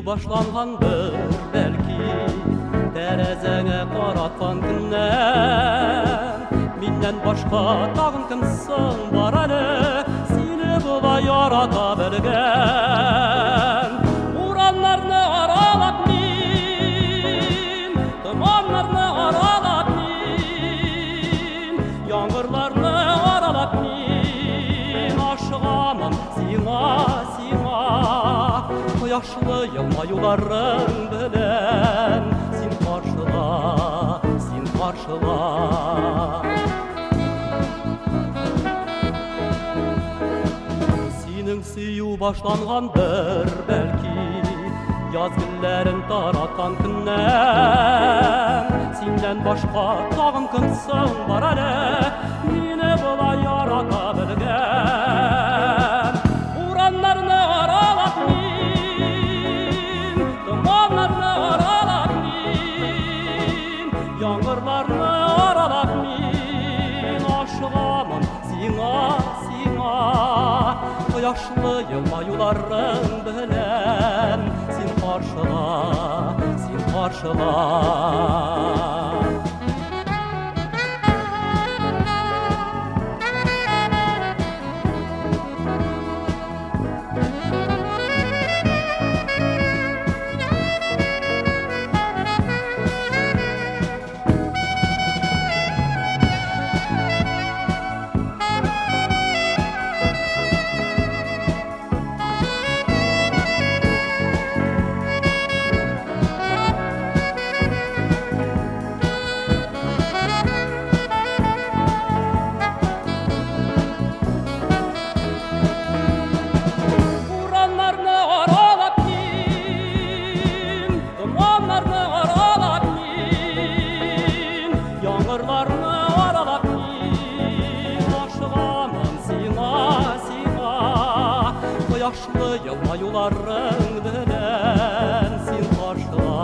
башлангандыр, бәлки, тәрәзәңә караткан көннән. Миннән башка тагын кем соң бар әле сине болай ярата белгән? Урамнарны аралап мин, томаннарны аралап мин, яңгырларны аралап мин ашыгамын сиңа, сиңа. Кояшлы елмаюларың белән син каршыла, син каршыла. Синең сөю башлангандыр, бәлки, яз гөлләрен тараткан көннән. Синнән башка тагын кем соң бар әле мине болай ярата белгән? Урамнарны аралап мин, томаннарны аралап мин, яңгырларны аралап мин ашыгамын сиңа, сиңа. Кояшлы елмаюларың белән син каршыла, син каршыла. Урамнарны аралап мин, томаннарны аралап мин, яңгырларны аралап мин ашыгамын сиңа, сиңа. Кояшлы елмаюларың белән син каршыла,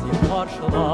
син каршыла.